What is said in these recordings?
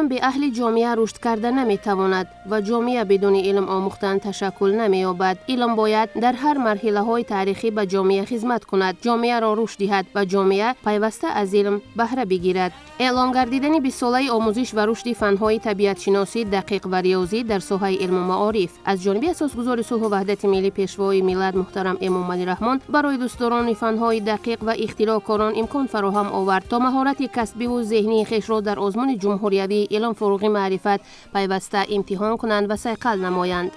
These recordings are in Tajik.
Илм бе аҳли ҷомеа рушд карда наметавонад ва ҷомеа бидуни илм омӯхтан ташаккул намеёбад. Илм бояд дар ҳар марҳилаҳои таърихӣ ба ҷомеа хизмат кунад, ҷомеаро рушд диҳад ва ҷомеа пайваста аз илм баҳра бигирад. Эълон гардидани бистсолаи омӯзиш ва рушди фанҳои табиатшиносӣ, дақиқ ва риёзӣ дар соҳаи илму маориф аз ҷониби асосгузори сулҳу ваҳдати миллӣ, Пешвои миллат муҳтарам Эмомалӣ Раҳмон барои дӯстдорони фанҳои дақиқ ва ихтироъкорон имкон фароҳам овард, то маҳорати касбиву зеҳнии хешро дар озмуни ҷумҳуриявии илм фуруғи маърифат пайваста имтиҳон кунанд ва сайқал намоянд.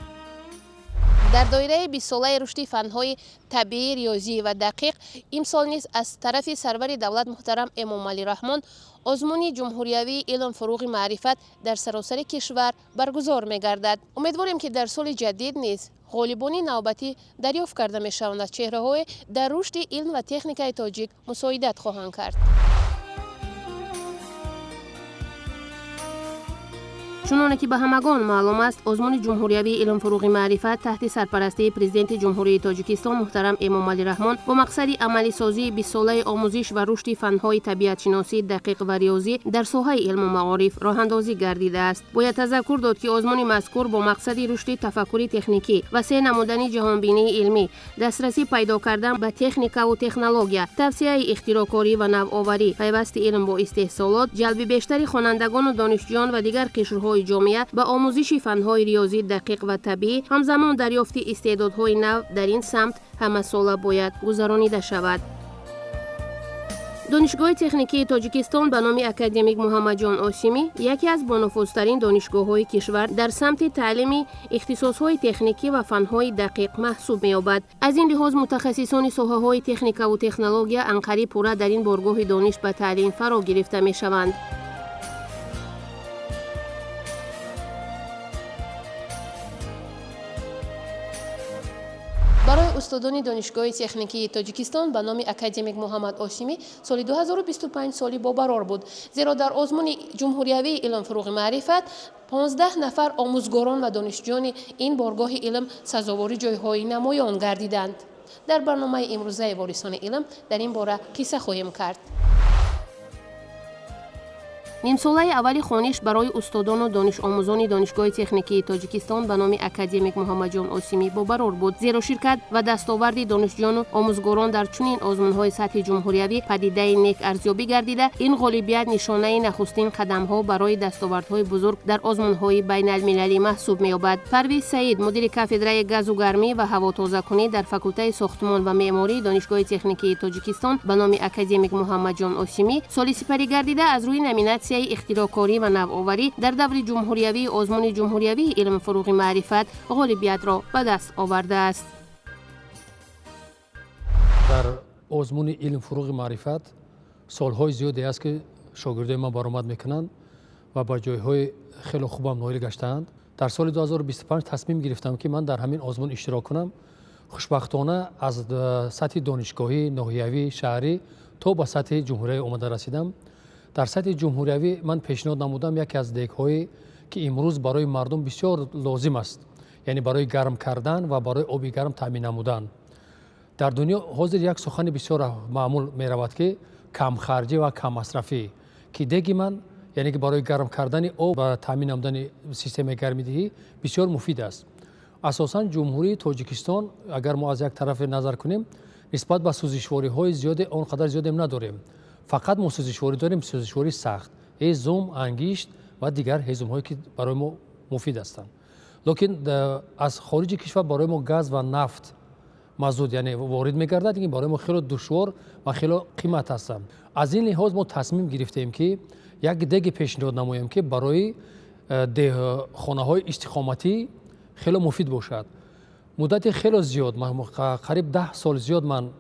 Дар доираи бистсолаи рушди фанҳои табиӣ, риёзӣ ва дақиқ имсол низ аз тарафи сарвари давлат муҳтарам Эмомалӣ Раҳмон озмуни ҷумҳуриявии илм фуруғи маърифат дар саросари кишвар баргузор мегардад. Умедворем, ки дар соли ҷадид низ ғолибони навбатӣ дарёфт карда мешаванд аз чеҳраҳое дар рушди илм ва техникаи тоҷик мусоидат хоҳанд кард. Чуноне ки ба ҳамагон маълум аст, озмуни ҷумҳуриявии илм фуруғи маърифат таҳти сарпарастии Президенти Ҷумҳурии Тоҷикистон муҳтарам Эмомалӣ Раҳмон бо мақсади амалисозии бистсолаи омӯзиш ва рушди фанҳои табиатшиносӣ, дақиқ ва риёзӣ дар соҳаи илму маориф роҳандозӣ гардидааст. Бояд тазаккур дод, ки озмуни мазкур бо мақсади рушди тафаккури техникӣ, васеъ намудани ҷаҳонбинии илмӣ, дастрасӣ пайдо кардан ба техникаву технология, тавсияи ихтироъкорӣ ва навоварӣ, пайвасти илм бо истеҳсолот, ҷалби бештари хонандагону донишҷӯён ва дигар қишрҳои ҷомеа ба омӯзиши фанҳои риёзӣ, дақиқ ва табиӣ, ҳамзамон дарёфти истеъдодҳои нав дар ин самт ҳамасола бояд гузаронида шавад. Донишгоҳи техникии Тоҷикистон ба номи академик Муҳаммадҷон Осимӣ яке аз бонуфузтарин донишгоҳҳои кишвар дар самти таълими ихтисосҳои техникӣ ва фанҳои дақиқ маҳсуб меёбад. Аз ин лиҳоз мутахассисони соҳаҳои техникаву технология анқариб пурра дар ин боргоҳи дониш ба таълим фаро гирифта мешаванд. Барои устодони Донишгоҳи техникии Тоҷикистон ба номи академик Муҳаммад Осимӣ соли 2025 соли бобарор буд, зеро дар озмуни ҷумҳуриявии илм фуруғи маърифат 15 нафар омӯзгорон ва донишҷӯёни ин боргоҳи илм сазовори ҷойҳои намоён гардиданд. Дар барномаи имрӯзаи Ворисони илм дар ин бора қисса хоҳем кард. Нимсолаи аввали хониш барои устодону донишомӯзони Донишгоҳи техникии Тоҷикистон ба номи академик Муҳаммадҷон Осимӣ бобарор буд, зеро ширкат ва дастоварди донишҷӯёну омӯзгорон дар чунин озмунҳои сатҳи ҷумҳуриявӣ падидаи нек арзёбӣ гардида, ин ғолибият нишонаи нахустин қадамҳо барои дастовардҳои бузург дар озмунҳои байналмилалӣ маҳсуб меёбад. Парвиз Саид, мудири кафедраи газу гармӣ ва ҳавотозакунӣ дар факултаи сохтмон ва меъмории Донишгоҳи техникии Тоҷикистон ба номи академик Муҳаммадҷон Осимӣ соли сипарӣ гардида аз рӯи номинатсияи ихтироъкорӣ ва навоварӣ дар даври ҷумҳуриявии озмуни ҷумҳуриявии илм фуруғи маърифат ғолибиятро ба даст овардааст. Дар озмуни илм фуруғи маърифат солҳои зиёде аст, ки шогирдои ман баромад мекунанд ва ба ҷойҳои хеле хубам ноил гаштаанд. Дар соли 2025 тасмим гирифтам, ки ман дар ҳамин озмун иштирок кунам. Хушбахтона аз сатҳи донишгоҳӣ, ноҳиявӣ, шаҳрӣ то ба сатҳи ҷумҳуриявӣ омада расидам. Дар сатҳи ҷумҳуриявӣ ман пешниҳод намудам яке аз дегҳое, ки имрӯз барои мардум бисёр лозим аст, яъне барои гарм кардан ва барои оби гарм таъмин намудан. Дар дунё ҳозир як сухани бисёр маъмул меравад, ки камхарҷӣ ва каммасрафӣ, ки деги ман, яъне ки барои гарм кардани об ва таъмин намудани системаи гармидиҳӣ бисёр муфид аст. Асосан Ҷумҳурии Тоҷикистон, агар мо аз як тарафе назар кунем, нисбат ба сӯзишвориҳои зиёде он қадар зиёдем надорем. Фақат мо сӯзишворӣ дорем, сӯзишвории сахт, ҳезум, ангишт ва дигар ҳезумҳое, ки барои мо муфид ҳастанд. Лекин аз хориҷи кишвар барои мо газ ва нафт мазуд, яъне ворид мегардад, ин барои мо хеле душвор ва хеле қимат ҳастанд. Аз ин лиҳоз мо тасмим гирифтем, ки як деги пешниҳод намоем, ки барои хонаҳои истиқоматӣ хеле муфид бошад. Муддати хеле зиёд, қариб 10 сол зиёд ман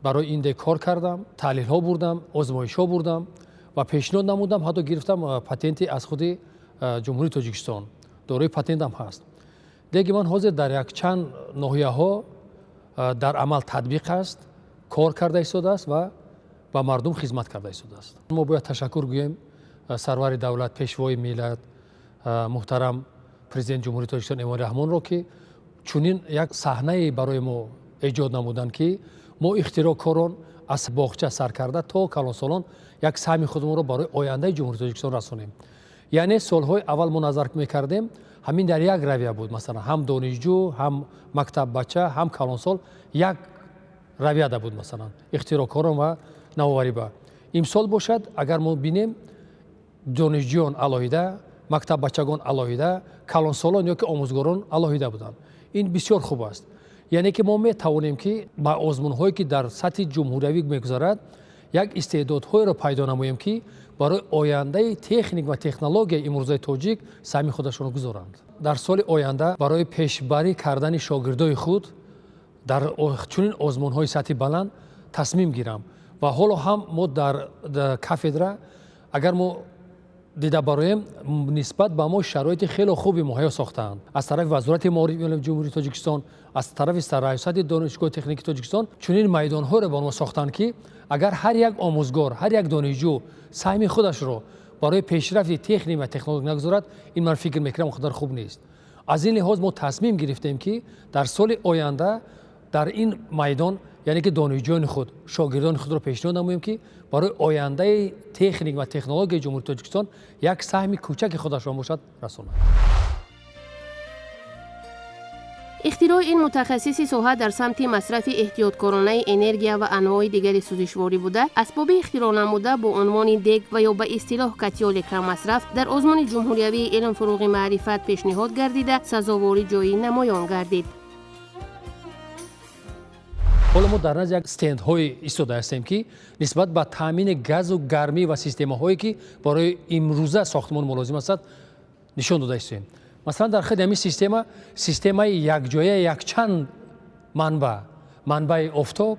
барои ин дег кор кардам, таҳлилҳо бурдам, озмоишҳо бурдам ва пешниҳод намудам, ҳатто гирифтам патенти аз худи Ҷумҳурии Тоҷикистон. Дорои патентам ҳаст. Деги ман ҳозир дар якчанд ноҳияҳо дар амал татбиқ аст, кор карда истодааст ва ба мардум хизмат карда истодааст. Мо бояд ташаккур гӯем сарвари давлат, Пешвои миллат, муҳтарам Президенти Ҷумҳурии Тоҷикистон Эмомалӣ Раҳмонро, ки чунин як саҳнае барои мо эҷод намуданд, ки мо ихтироъкорон аз боғча сар карда то калонсолон як саҳми худамонро барои ояндаи Ҷумҳурии Тоҷикистон расонем. Яъне солҳои аввал мо назар мекардем, ҳамин дар як равия буд, масалан ҳам донишҷӯ, ҳам мактаббача, ҳам калонсол як равияда буд, масалан ихтироъкорон ва навовариба. Имсол бошад, агар мо бинем, донишҷӯён алоҳида, мактаббачагон алоҳида, калонсолон ё ки омӯзгорон алоҳида буданд. Ин бисёр хуб аст. Яъне ки мо метавонем, ки ба озмунҳое, ки дар сатҳи ҷумҳуриявӣ мегузарад, як истеъдодҳоеро пайдо намоем, ки барои ояндаи техник ва технологияи имрӯзаи тоҷик саҳми худашонро гузоранд. Дар соли оянда барои пешбарӣ кардани шогирдои худ дар чунин озмунҳои сатҳи баланд тасмим гирам. Ва ҳоло ҳам мо дар кафедра, агар мо дида бароем, нисбат ба мо шароити хеле хуби муҳайё сохтаанд. Аз тарафи Вазорати маориф Ҷумҳурии Тоҷикистон, аз тарафи Раёсати Донишгоҳи техникии Тоҷикистон чунин майдонҳоро ба мо сохтанд, ки агар ҳар як омӯзгор, ҳар як донишҷӯ саҳми худашро барои пешрафти техник ва технология нагузорад, ин ман фикр мекунам он қадар хуб нест. Аз ин лиҳоз мо тасмим гирифтем, ки дар соли оянда дар ин майдон, яъне ки донишҷӯёни худ, шогирдони худро пешниҳод намоем, ки барои ояндаи техник ва технологияи Ҷумҳурии Тоҷикистон як саҳми кӯчаки худашро бошад расонад. Ихтирои ин мутахассиси соҳа дар самти масрафи эҳтиёткоронаи энергия ва анвои дигари сӯзишворӣ буда, асбоби ихтироъ намуда бо унвони дег ва ё ба истилоҳ котёли каммасраф дар озмуни ҷумҳуриявии илм фуруғи маърифат пешниҳод гардида, сазовори ҷои намоён гардид. Ҳоло мо дар назди як стендҳое истода ҳастем, ки нисбат ба таъмини газу гармӣ ва системаҳое, ки барои имрӯза сохтмон мулозим ҳастад, нишон дода истоем. Масалан, дар худи ҳамин система, системаи якҷоя якчанд манбаъ, манбаи офтоб,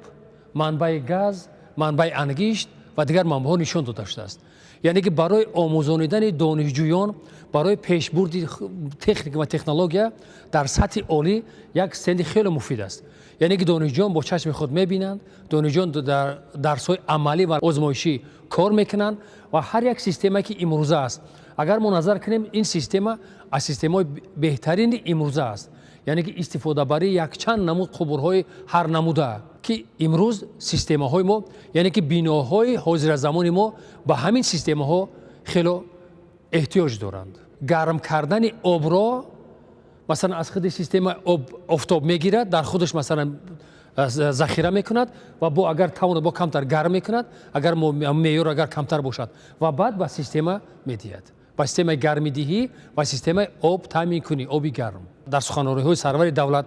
манбаи газ, манбаи ангишт ва дигар манбаъҳо нишон дода шудааст. Яъне ки барои омӯзонидани донишҷӯён, барои пешбурди техника ва технология дар сатҳи олӣ як стенди хеле муфид аст. Яъне ки донишҷӯён бо чашми худ мебинанд, донишҷӯён дар дарсҳои амалӣ ва озмоишӣ кор мекунанд ва ҳар як системае, ки имрӯза аст, агар мо назар кунем, ин система аз системаҳои беҳтарини имрӯза аст. Яъне ки истифодабарии якчанд намуд қубурҳои ҳар намуда, ки имрӯз системаҳои мо, яъне ки биноҳои ҳозиразамони мо ба ҳамин системаҳо хело эҳтиёҷ доранд. Гарм кардани обро масалан аз худи система об офтоб мегирад, дар худаш масалан захира мекунад ва бо агар тавонад бо камтар гарм мекунад, агар меъёр агар камтар бошад, ва баъд ба система медиҳад, ба системаи гармидиҳӣ ва системаи об таъминкунӣ, оби гарм. Дар суханрониҳои сарвари давлат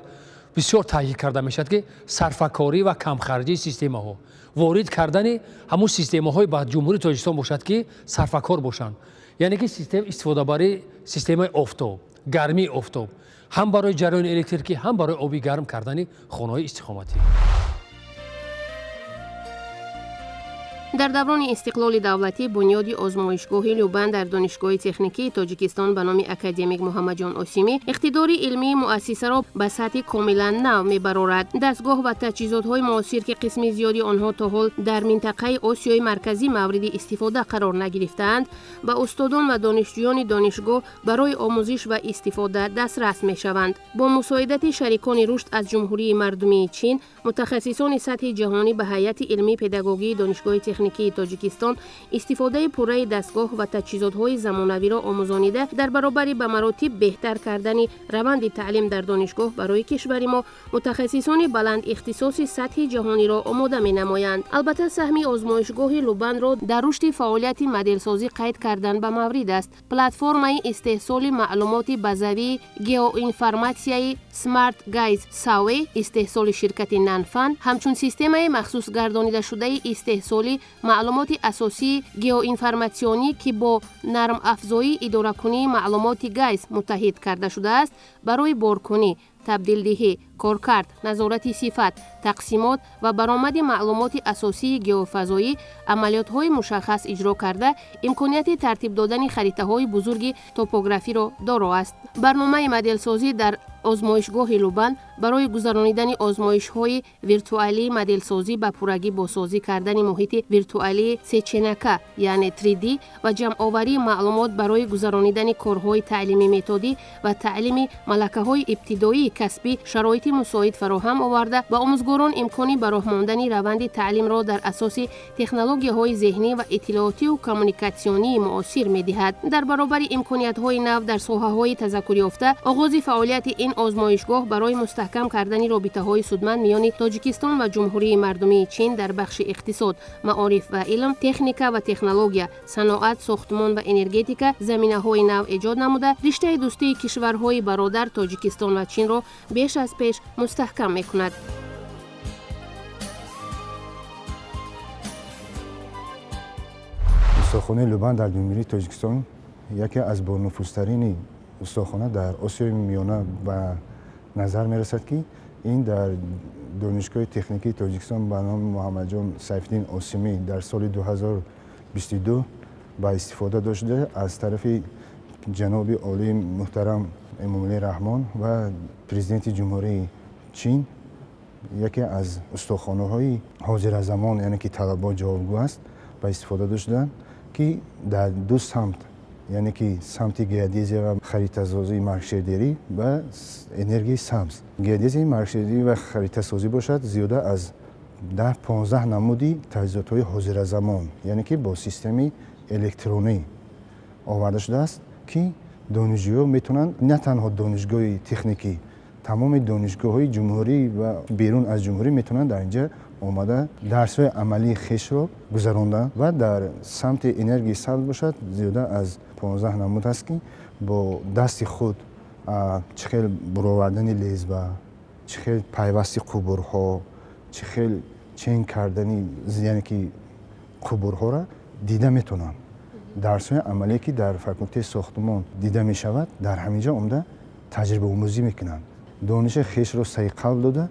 бисёр таҳқиқ карда мешавад, ки сарфакорӣ ва камхарҷии системаҳо, ворид кардани ҳамун системаҳои ба Ҷумҳурии Тоҷикистон бошад, ки сарфакор бошанд. Яъне ки система истифодабарии системаи офтоб, гармии офтоб ҳам барои ҷараёни электрикӣ, ҳам барои оби гарм кардани хонаҳои истиқоматӣ. Дар даврони истиқлоли давлатӣ бунёди озмоишгоҳи Любан дар Донишгоҳи техникии Тоҷикистон ба номи академик Муҳаммадҷон Осимӣ иқтидори илмии муассисаро ба сатҳи комилан нав мебарорад. Дастгоҳ ва таҷҳизотҳои муосир, ки қисми зиёди онҳо то ҳол дар минтақаи Осиёи Марказӣ мавриди истифода қарор нагирифтаанд, ба устодон ва донишҷӯёни донишгоҳ барои омӯзиш ва истифода дастрас мешаванд. Бо мусоидати шарикони рушд аз Ҷумҳурии Мардумии Чин, мутахассисони сатҳи ҷаҳонӣ ба ҳайати илмии педагогии Донишгоҳи техникии Тоҷикистон истифодаи пурраи дастгоҳ ва таҷҳизотҳои замонавиро омӯзонида, дар баробари ба маротиб беҳтар кардани раванди таълим дар донишгоҳ барои кишвари мо мутахассисони баланд ихтисоси сатҳи ҷаҳониро омода менамоянд. Албатта, саҳми озмоишгоҳи Лубанро дар рушди фаъолияти моделсозӣ қайд кардан ба маврид аст. Платформаи истеҳсоли маълумоти базавии геоинформатсияи Smart Guys Sawe истеҳсоли ширкати Нанфан ҳамчун системаи махсус гардонидашудаи истеҳсоли маълумоти асосии геоинформатсионӣ, ки бо нармафзоии идоракунии маълумоти гайз муттаҳид карда шудааст, барои боркунӣ, табдилдиҳӣ, коркард, назорати сифат, тақсимот ва баромади маълумоти асосии геофазоӣ амалиётҳои мушаххас иҷро карда, имконияти тартиб додани харитаҳои бузурги топографиро доро аст. Барномаи моделсозӣ дар озмоишгоҳи Лубан барои гузаронидани озмоишҳои виртуалии моделсозӣ ба пуррагӣ босозӣ кардани муҳити виртуалии сеченака, яъне 3D ва ҷамъоварии маълумот барои гузаронидани корҳои таълими методӣ ва таълими малакаҳои ибтидоии касбӣ шароити мусоид фароҳам оварда, ба омӯзгорон имкони ба роҳ мондани раванди таълимро дар асоси технологияҳои зеҳнӣ ва иттилоотиву коммуникатсионии муосир медиҳад. Дар баробари имкониятҳои нав дар соҳаҳои тазаккурёфта, оғози фаъолияти ин озмоишгоҳ барои мустаҳкам кардани робитаҳои судманд миёни Тоҷикистон ва Ҷумҳурии Мардумии Чин дар бахши иқтисод, маориф ва илм, техника ва технология, саноат, сохтмон ва энергетика заминаҳои нав эҷод намуда, риштаи дӯстии кишварҳои бародар Тоҷикистон ва Чинро беш аз пеш мустаҳкам мекунад. Устохонаи Любан дар Ҷумҳурии Тоҷикистон яке аз бонуфузтарини устохона дар Осиёи Миёна ба назар мерасад, ки ин дар Донишгоҳи техникии Тоҷикистон ба номи Муҳаммадҷон Сайфиддин Осимӣ дар соли 2022 ба истифода дошта аз тарафи ҷаноби олии муҳтарам Эмомалӣ Раҳмон ва президенти Ҷумҳурии Чин яке аз устохонаҳои ҳозиразамон, яъне ки талабот ҷавобгӯ аст, ба истифода доштанд, ки дар ду самт, яъне ки самти геодезия ва харитасозии маркшердерӣ ва энергияи сабз. Геодезияи маркшердерӣ ва харитасозӣ бошад зиёда аз 10-15 намуди таҷҳизотҳои ҳозиразамон, яъне ки бо системаи электронӣ оварда шудааст, ки донишҷӯён метавонанд на танҳо донишгоҳи техникӣ, тамоми донишгоҳҳои ҷумҳурӣ ва берун аз ҷумҳурӣ метавонанд дар инҷа омада дарсҳои амалии хешро гузаронданд. Ва дар самти энергияи сабз бошад зиёда аз 15 намуд аст, ки бо дасти худ чӣ хел буровардани лезба, чӣ хел пайвасти қубурҳо, чӣ хел чен кардани, яъне ки қубурҳоро дида метавонанд. Дарсҳои амалие, ки дар факултети сохтмон дида мешавад, дар ҳамин ҷо омада таҷрибаомӯзӣ мекунанд. Дониши хешро сайқал дода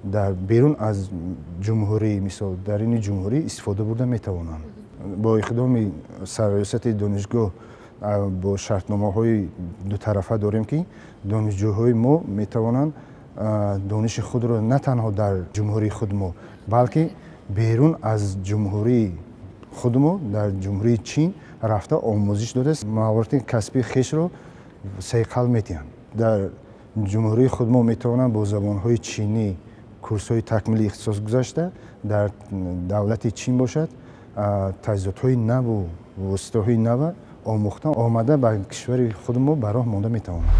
дар берун аз ҷумҳурӣ, мисол дар ини ҷумҳурӣ истифода бурда метавонанд. Бо иқдоми сарраёсати донишгоҳ бо шартномаҳои дутарафа дорем, ки донишҷӯҳои мо метавонанд дониши худро на танҳо дар ҷумҳурии худ мо, балки берун аз ҷумҳурии худ мо дар Ҷумҳурии Чин рафта омӯзиш дода, маҳорати касбии хешро сайқал медиҳанд. Дар ҷумҳурии худ мо метавонанд бо забонҳои чинӣ курсҳои такмили ихтисос гузашта, дар давлати Чин бошад таҷҳизотҳои наву воситаҳои нава омӯхта омада ба кишвари худ мо ба роҳ монда метавонанд.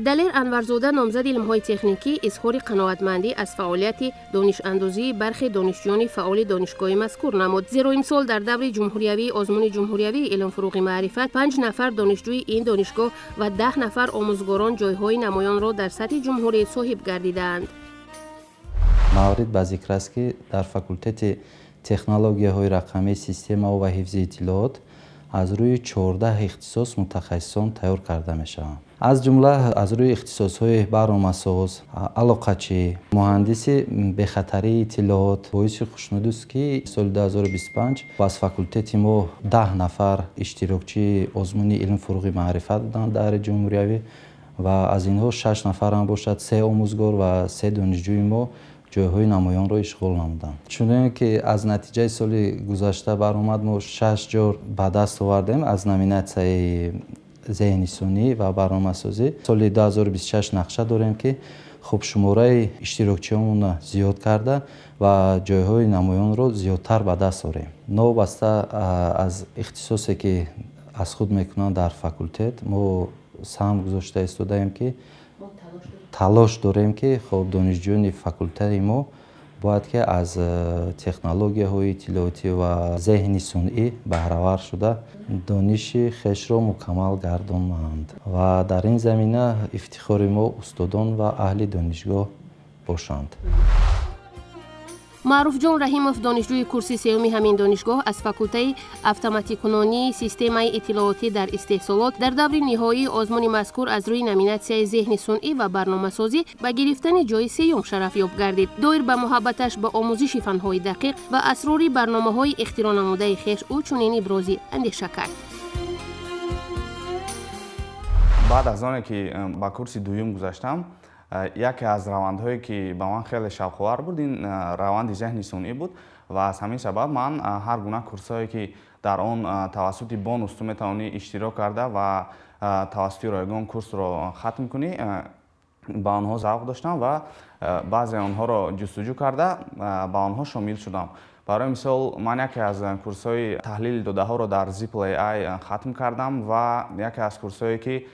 Далер Анварзода, номзади илмҳои техникӣ, изҳори қаноатмандӣ аз фаъолияти донишандозии бархе донишҷӯёни фаъоли донишгоҳи мазкур намуд, зеро имсол дар даври ҷумҳуриявии озмуни ҷумҳуриявии илмфурӯғи маърифат 5 нафар донишҷӯи ин донишгоҳ ва 10 нафар омӯзгорон ҷойҳои намоёнро дар сатҳи ҷумҳурӣ соҳиб гардидаанд. Маврид ба зикр аст, ки дар факултети технологияҳои рақамии системаҳо ва ҳифзи иттилоот аз рӯи 14 ихтисос мутахассисон тайёр карда мешаванд. Аз ҷумла аз рӯи ихтисосҳои барномасоз, алоқачӣ, муҳандиси бехатарии иттилоот. Боиси хушнудист, ки соли 2025 аз факултети мо 10 нафар иштирокчии озмуни илмфурӯғи маърифат буданд дар ҷумҳуриявӣ ва аз инҳо 6 нафар ҳам бошад, 3 омӯзгор ва 3 донишҷӯи мо ҷойҳои намоёнро ишғол намуданд. Чунон ки аз натиҷаи соли гузашта баромад, мо 6 ҷор ба даст овардем аз номинатсияи зеҳни сунъӣ ва барномасозӣ. Соли 2026 нақша дорем, ки хуб шумораи иштирокчиёнро зиёд карда ва ҷойҳои намоёнро зиёдтар ба даст орем. Новобаста аз ихтисосе, ки аз худ мекунанд дар факултет, мо саҳм гузошта истодаем, ки талош дорем, ки хуб донишҷӯёни факултети мо бояд ки аз технологияҳои иттилоотӣ ва зеҳни сунъӣ баҳравар шуда дониши хешро мукаммал гардонанд ва дар ин замина ифтихори мо устодон ва аҳли донишгоҳ бошанд. Маъруфҷон Раҳимов, донишҷӯи курси сеюми ҳамин донишгоҳ аз факултаи автоматикунонии системаи иттилоотӣ дар истеҳсолот, дар даври ниҳоии озмуни мазкур аз рӯи номинатсияи зеҳни сунъӣ ва барномасозӣ ба гирифтани ҷои сеюм шарафёб гардид. Доир ба муҳаббаташ ба омӯзиши фанҳои дақиқ ва асрори барномаҳои ихтироънамудаи хеш ӯ чунин ибрози андеша кард. Баъд аз оне ки ба курси дуюм гузаштам, яке аз равандҳое, ки ба ман хеле шавқовар буд, ин раванди зеҳни сунъӣ буд ва аз ҳамин сабаб ман ҳар гуна курсҳое, ки дар он тавассути бонус ту метавонӣ иштирок карда ва тавассути ройгон курсро хатм кунӣ, ба онҳо завқ доштам ва баъзе онҳоро ҷустуҷӯ карда ба онҳо шомил шудам. Барои мисол, ман яке аз курсҳои таҳлили додаҳоро дар Zipl AI хатм кардам ва яке аз курсҳое ки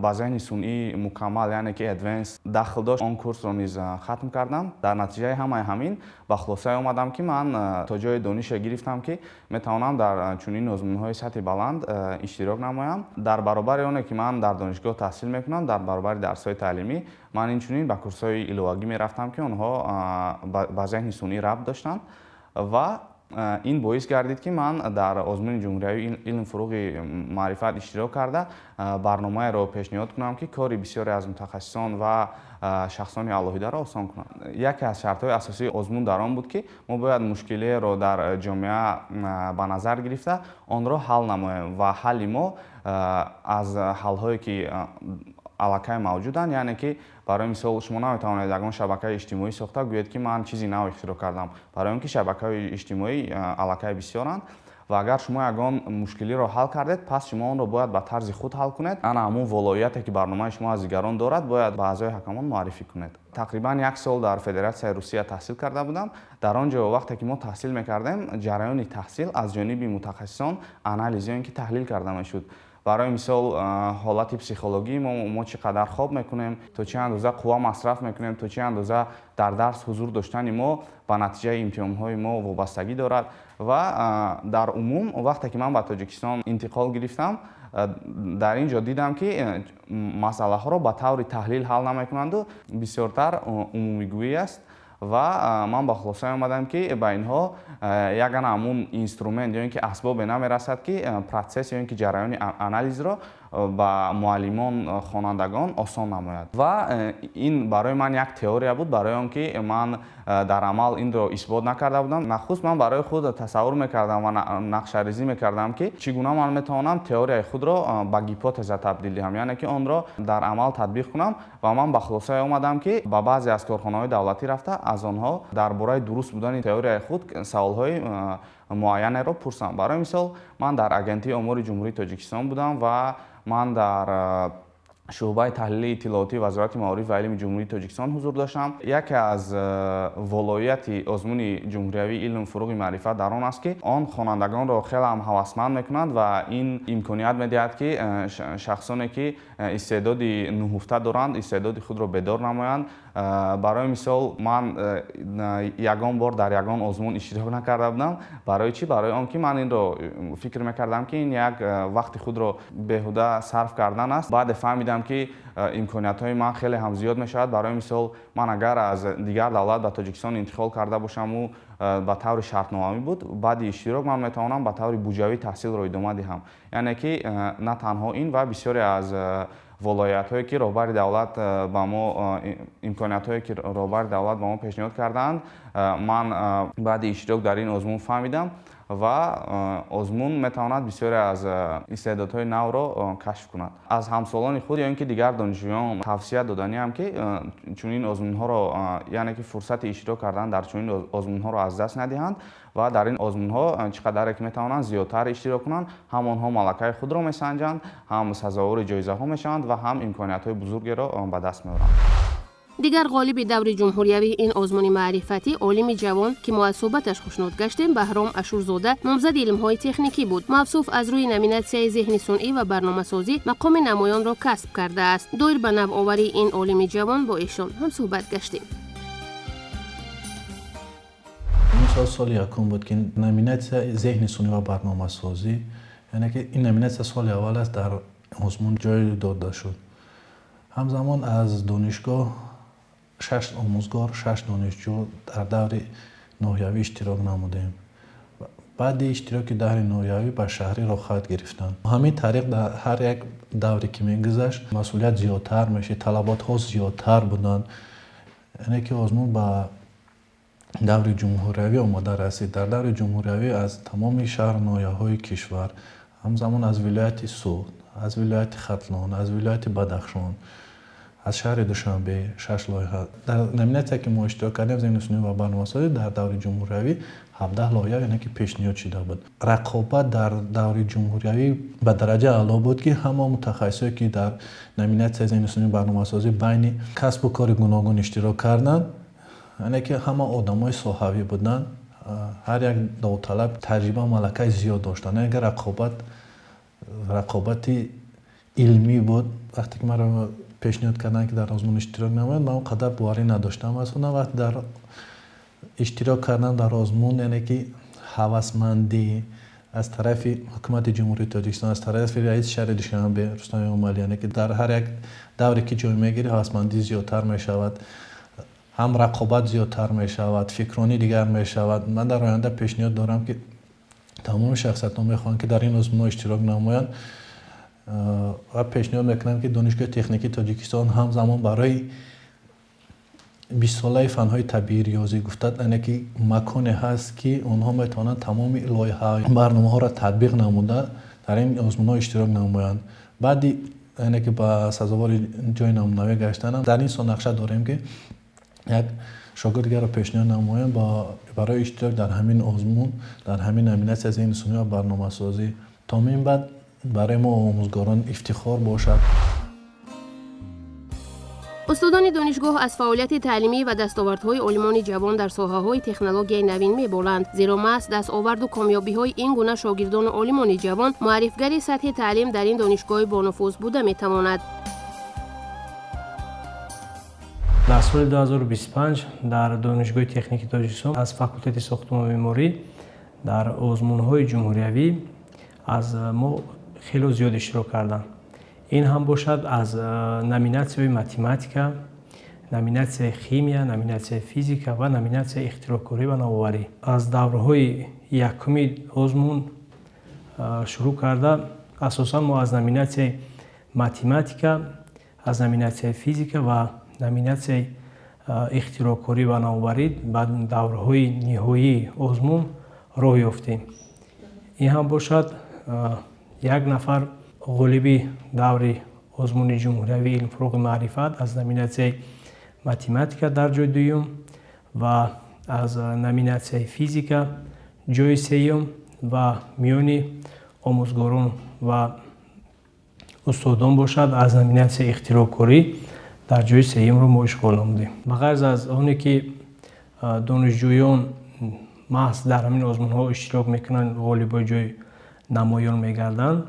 ба зеҳни сунъӣ мукаммал, яъне ки Advanced дахл дошт, он курсро низ хатм кардам. Дар натиҷаи ҳамаи ҳамин ба хулосае омадам, ки ман то ҷои донише гирифтам, ки метавонам дар чунин озмунҳои сатҳи баланд иштирок намоям. Дар баробари оне ки ман дар донишгоҳ таҳсил мекунам, дар баробари дарсҳои таълимӣ ман инчунин ба курсҳои иловагӣ мерафтам, ки онҳо ба зеҳни сунъӣ рабт доштанд ва ин боис гардид, ки ман дар озмуни ҷумҳуриявии илм фуруғи маърифат иштирок карда, барномаеро пешниҳод кунам, ки кори бисёре аз мутахассисон ва шахсони алоҳидаро осон кунад. Яке аз шартҳои асосии озмун дар он буд, ки мо бояд мушкилиеро дар ҷомеа ба назар гирифта, онро ҳал намоем ва ҳалли мо аз ҳалҳое ки аллакай мавҷуданд, яъне ки барои мисол шумо наметавонед ягон шабакаи иҷтимоӣ сохта гӯед, ки ман чизи нав ихтироъ кардам, барои он ки шабакаҳои иҷтимоӣ аллакай бисёранд. Ва агар шумо ягон мушкилиро ҳал кардед, пас шумо онро бояд ба тарзи худ ҳал кунед. Ана ҳамун волоияте ки барномаи шумо аз дигарон дорад, бояд ба аъзои ҳакамон муаррифӣ кунед. Тақрибан як сол дар Федератсияи Русия таҳсил карда будам. Дар он ҷо вақте ки мо таҳсил мекардем, ҷараёни таҳсил аз ҷониби мутахассисон анализ ё ин ки таҳлил карда мешуд. Барои мисол, ҳолати психологии мо чӣ қадар хоб мекунем, то чӣ андоза қувва масраф мекунем, то чӣ андоза дар дарс ҳузур доштани мо ба натиҷаи имтиҳонҳои мо вобастагӣ дорад. Ва дар умум вақте ки ман ба Тоҷикистон интиқол гирифтам, дар ин ҷо дидам, ки масъалаҳоро ба таври таҳлил ҳал намекунанду бисёртар умумигӯӣ аст. Ва ман ба хулосае омадам, ки ба инҳо ягона ҳамун инструмент ё ин ки асбобе намерасад, ки процесс ё ин ки ҷараёни анализро ба муаллимон, хонандагон осон намояд. Ва ин барои ман як теория буд, барои он ки ман дар амал инро исбот накарда будам. Нахуст ман барои худ тасаввур мекардам ва нақшарезӣ мекардам, ки чӣ гуна ман метавонам теорияи худро ба гипотеза табдил диҳам, яъне ки онро дар амал татбиқ кунам. Ва ман ба хулосае омадам, ки ба баъзе аз корхонаҳои давлатӣ рафта, аз онҳо дар бораи дуруст будани теорияи худ саволҳои муайянеро пурсам. Барои мисол, ман дар Агентии омори Ҷумҳурии Тоҷикистон будам ва ман дар шӯъбаи таҳлили иттилоотии Вазорати маориф ва илми Ҷумҳурии Тоҷикистон ҳузур доштам. Яке аз волоияти озмуни ҷумҳуриявии илм фуруғи маърифат дар он аст, ки он хонандагонро хеле ҳам ҳавасманд мекунад ва ин имконият медиҳад, ки шахсоне ки истеъдоди нуҳуфта доранд, истеъдоди худро бедор намоянд. Барои мисол, ман ягон бор дар ягон озмун иштирок накарда будам. Барои чӣ? Барои он ки ман инро фикр мекардам, ки ин як вақти худро беҳуда сарф кардан аст. Баъде фаҳмидам, ки имкониятҳои ман хеле ҳам зиёд мешавад. Барои мисол, ман агар аз дигар давлат ба Тоҷикистон интиқол карда бошаму ба таври шартномавӣ буд, баъди иштирок ман метавонам ба таври буҷавӣ таҳсилро идома диҳам. Яъне ки на танҳо ин ва бисёре аз волоиятҳое ки роҳбари давлат ба мо, имкониятҳое ки роҳбари давлат ба мо пешниҳод кардаанд, ман баъди иштирок дар ин озмун фаҳмидам. Ва озмун метавонад бисёре аз истеъдодҳои навро кашф кунад. Аз ҳамсолони худ ё ин ки дигар донишҷӯён тавсия доданиам, ки чунин озмунҳоро, яъне ки фурсати иштирок кардан дар чунин озмунҳоро аз даст надиҳанд ва дар ин озмунҳо чӣ қадаре ки метавонанд зиёдтар иштирок кунанд, ҳам онҳо малакаи худро месанҷанд, ҳам сазовори ҷоизаҳо мешаванд ва ҳам имкониятҳои бузургеро ба даст меоранд. Дигар ғолиби даври ҷумҳуриявии ин озмуни маърифатӣ, олими ҷавон, ки мо аз суҳбаташ хушнуд гаштем, Баҳром Ашурзода, номзади илмҳои техникӣ буд. Мавсуф аз рӯи номинатсияи зеҳни сунъӣ ва барномасозӣ мақоми намоёнро касб кардааст. Доир ба навоварии ин олими ҷавон бо эшон ҳам суҳбат гаштем. Ин сол соли якум буд, ки номинатсия зеҳни сунъӣ ва барномасозӣ, яъне ки ин номинатсия соли аввал аст дар озмун ҷой дода шуд. Ҳамзамон аз донишгоҳ 6 омӯзгор, 6 донишҷӯ дар даври ноҳиявӣ иштирок намудем. Баъди иштироки даври ноҳиявӣ ба шаҳрӣ роҳхат гирифтанд. Ҳамин тариқ дар ҳар як давре ки мегузашт, масъулият зиёдтар мешид, талаботҳо зиёдтар буданд. Яъне ки озмун ба даври ҷумҳуриявӣ омода расид. Дар даври ҷумҳуриявӣ аз тамоми шаҳру ноҳияҳои кишвар, ҳамзамон аз вилояти Суғд, аз вилояти Хатлон, аз вилояти Бадахшон, аз шаҳри Душанбе 6 лоиҳа. Дар номинатсия ки мо иштирок кардем зеҳни сунъӣ ва барномасозӣ дар даври ҷумҳуриявӣ 17 лоиҳа яъне ки пешниҳод шуда буд. Рақобат дар даври ҷумҳуриявӣ ба дараҷаи аъло буд ки ҳама мутахассисое ки дар номинатсияи зеҳни сунъӣ барномасозӣ байни касбу кори гуногун иштирок карданд, яъне ки ҳама одамои соҳавӣ буданд, ҳар як довталаб таҷриба малакаи зиёд доштанд. Яъне ки рақобати илмӣ буд. Вақте ки маро пешниҳод карданд ки дар озмун иштирок намоям, ман он қадар боварӣ надоштам аз худам. Вақте дар иштирок кардам дар озмун, яъне ки ҳавасмандӣ аз тарафи ҳукумати Ҷумҳурии Тоҷикистон, аз тарафи раиси шаҳри Душанбе Рустам Эмомалӣ, яъне ки дар ҳар як давре ки ҷой мегирӣ ҳавасмандӣ зиёдтар мешавад, ҳам рақобат зиёдтар мешавад, фикронӣ дигар мешавад. Ман дар оянда пешниҳод дорам ки тамоми шахсиятҳо мехоҳанд ки дар ин озмунҳо иштирок намоянд ва пешниҳод мекунам ки Донишгоҳи техникии Тоҷикистон ҳамзамон барои 20-солаи фанҳои табиӣ риёзӣ гуфтад, яъне ки маконе ҳаст ки онҳо метавонанд тамоми лоиҳа барномаҳоро татбиқ намуда дар ин озмунҳо иштирок намоянд. Баъди яъне ки ба сазовори ҷои намунавӣ гаштанам дар ин сол нақша дорем ки як шогирд дигарро пешниҳод намоем барои иштирок дар ҳамин озмун, дар ҳамин номинатсия зеҳни сунъӣ ва барномасозӣ. То мин баъд барои мо омӯзгорон ифтихор бошад. Устодони донишгоҳ аз фаъолияти таълимӣ ва дастовардҳои олимони ҷавон дар соҳаҳои технологияи навин меболанд, зеро маҳз дастоварду комёбиҳои ин гуна шогирдону олимони ҷавон муаррифгари сатҳи таълим дар ин донишгоҳи бонуфуз буда метавонад. Дар соли 2025 дар Донишгоҳи техникии Тоҷикистон аз факултети сохтмон ва меъморӣ дар озмунҳои ҷумҳуриявӣ аз мо хело зиёд иштирок карданд. Ин ҳам бошад аз номинатсияҳои математика, номинатсияи химия, номинатсияи физика ва номинатсияи ихтироъкорӣ ва навоварӣ. Аз даврҳои якуми озмун шурӯъ карда асосан мо аз номинатсияи математика, аз номинатсияи физика ва номинатсияи ихтироъкорӣ ва навоварӣ ба даврҳои ниҳоии озмун роҳ ёфтем. Ин ҳам бошад як нафар ғолиби даври озмуни ҷумҳуриявии илм фурӯғи маърифат аз номинатсияи математика дар ҷои дуюм ва аз номинатсияи физика ҷои сеюм ва миёни омӯзгорон ва устодон бошад аз номинатсияи ихтироъкорӣ дар ҷои сеюмро мо ишғол намудем. Ба ғайр аз оне ки донишҷӯён маҳз дар ҳамин озмунҳо иштирок мекунанд, ғолибои ҷои намоён мегарданд,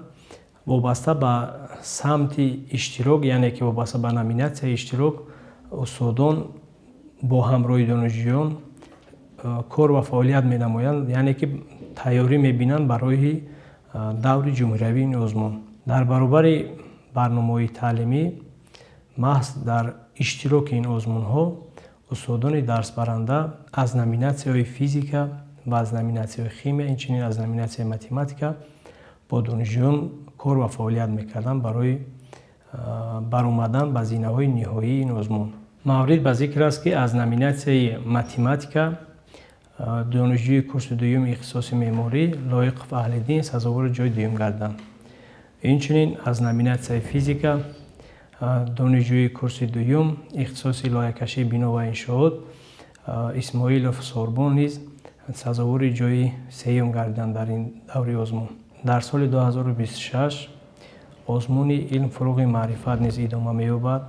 вобаста ба самти иштирок, яъне ки вобаста ба номинатсияи иштирок, устодон бо ҳамроҳи донишҷӯён кор ва фаъолият менамоянд, яъне ки тайёрӣ мебинанд барои даври ҷумҳуриявии ин озмун. Дар баробари барномаҳои таълимӣ маҳз дар иштироки ин озмунҳо устодони дарсбаранда аз номинатсияҳои физика ва аз номинатсияҳои химия, инчунин аз номинатсияи математика бо донишҷӯён кор ва фаъолият мекарданд барои баромадан ба зинаҳои ниҳоии ин озмун. Маврид ба зикр аст ки аз номинатсияи математика донишҷӯи курси дуюми ихтисоси меъморӣ Лоиқов Аҳлиддин сазовори ҷои дуюм гарданд. Инчунин аз номинатсияи физика донишҷӯи курси дуюм ихтисоси лоиҳакашии бино ва иншоот Исмоилов Сорбон низ сазовори ҷои сеюм гардиданд дар ин даври озмун. Дар соли 2026 озмуни илм фурӯғи маърифат низ идома меёбад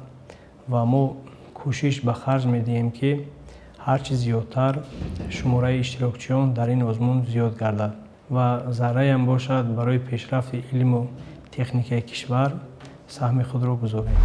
ва мо кӯшиш ба харҷ медиҳем ки ҳарчи зиёдтар шумораи иштирокчиён дар ин озмун зиёд гардад ва зарраям бошад барои пешрафти илму техникаи кишвар саҳми худро гузорем.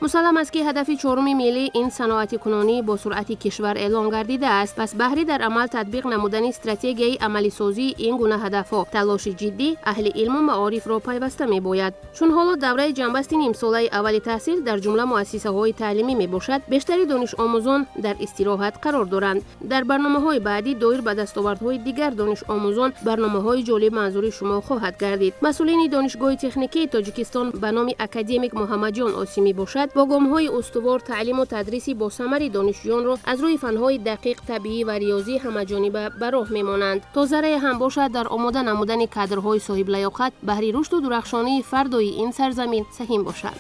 Мусаллам аст ки ҳадафи чоруми миллӣ ин саноатикунонӣ бо суръати кишвар эълон гардидааст. Пас баҳри дар амал татбиқ намудани стратегияи амалисозии ин гуна ҳадафҳо талоши ҷиддӣ аҳли илму маорифро пайваста мебояд. Чун ҳоло давраи ҷанбасти нимсолаи аввали таҳсил дар ҷумла муассисаҳои таълимӣ мебошад, бештари донишомӯзон дар истироҳат қарор доранд. Дар барномаҳои баъдӣ доир ба дастовардҳои дигар донишомӯзон барномаҳои ҷолиб манзури шумо хоҳад гардид. Масъулини Донишгоҳи техникии Тоҷикистон ба номи академик Муҳаммадҷон Осимӣ бошад, бо гомҳои устувор таълиму тадриси босамари донишҷӯёнро аз рӯи фанҳои дақиқ, табиӣ ва риёзӣ ҳамаҷониба ба роҳ мемонанд. То заррае ҳам бошад дар омода намудани кадрҳои соҳиблаёқат баҳри рушду дурахшонии фардои ин сарзамин саҳим бошад.